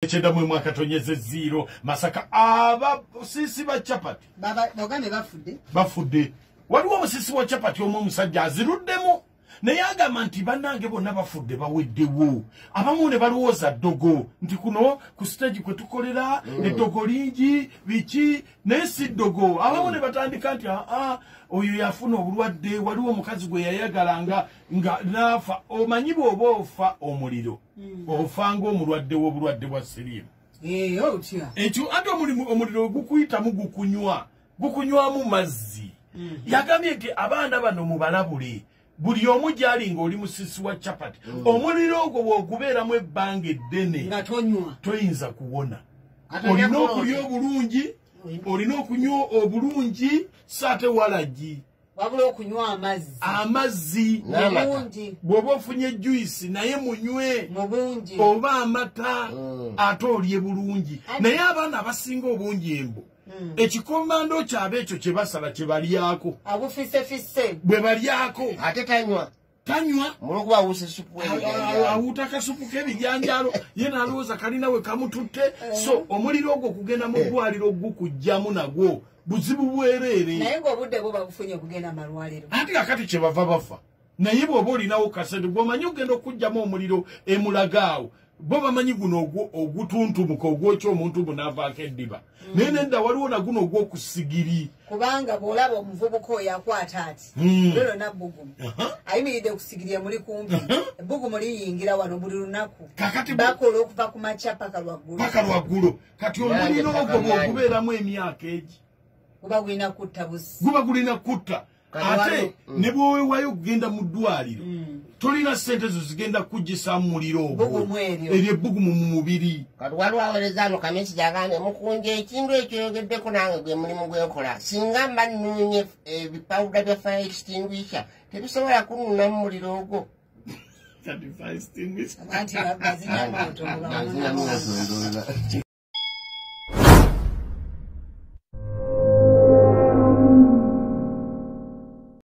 910 Masaka abasisi ba chapati baba bagambe bafudde waliwo omusisi wa chapati omu omusajja aziruddemu naye agamba nti bannange bonna bafudde baweddewo. Abamu ne balowooza ddogo nti kuno ku stage kwe tukolera eddogo lingi biki, naye si ddogo. Abamu ne batandika nti aa oyo yafuna obulwadde, waliwo omukazi gwe yayagalanga nga naafa. Omanyi bw'oba ofa omuliro ofa ng'omulwadde w'obulwadde bwa siriimu. Ekyo ate omuliro gukuyitamu gukunywamu mazzi. Yagambye nti abaana bano mubalabule buli omu gy'ali ng'oli musisi wa chapati, omuliro ogwo bw'ogubeeramu ebbanga eddene nga tonywa toyinza kuwona. Olina okulya obulungi, olina okunywa obulungi, so ate walagi wabula okunywa amazzi bw'oba ofunye juice naye munywe oba amata ate olye bulungi. Naye abaana abasinga obungi embo ekikomando kyabwe ekyo kye basala kye balyako bwe balyako ate tanywa mulwokuba awuusa essupu awuuta akasupu k'ebijanjaalo ye n'alowooza kalina we kamututte. So omuliro ogwo okugenda mu ddwaliro gukugjamu nagwo buzibu bwereere, naye ng'obudde buba bufunye okugenda malwaliro. Ate kakati kye bava bafa. Naye bw'oba olinawo kasente gw'omanyi ogenda okuggyamu omuliro emulaga awo, bo bamanyi guno ogutuntumuka ogwokya omuntu bunaavaako eddiba. Naye nedda waliwo na guno ogw'okusigiri, kubanga bw'olaba omuvubuka oyo akwata ati lero nabbugumu ayimiridde kusigiri emuli kumpi, ebbugumu liyingira wano buli lunaku, bakola okuva ku makya paka lwaggulo. Kati omuliro ogwo bw'ogubeeramu emyaka egi guba gulina kutta busi, guba gulina kutta. Ate ne bw'oweewayo okugenda mu ddwaliro tolina ssente zo zigenda kuggyisaamu muliro ogwo, eryo ebbugumu mu mubiri. Kati waliwo aweereza ano Kamisi gy'agambye mukunja ekintu ekyo yogeddeko nange gwe mulimu gwenkola, singa mba nnuunye ebipawuda bya fire extinguisher tebisobola kunnunamu muliro ogwo. Kati fire extinguisher. Anti bazina moto.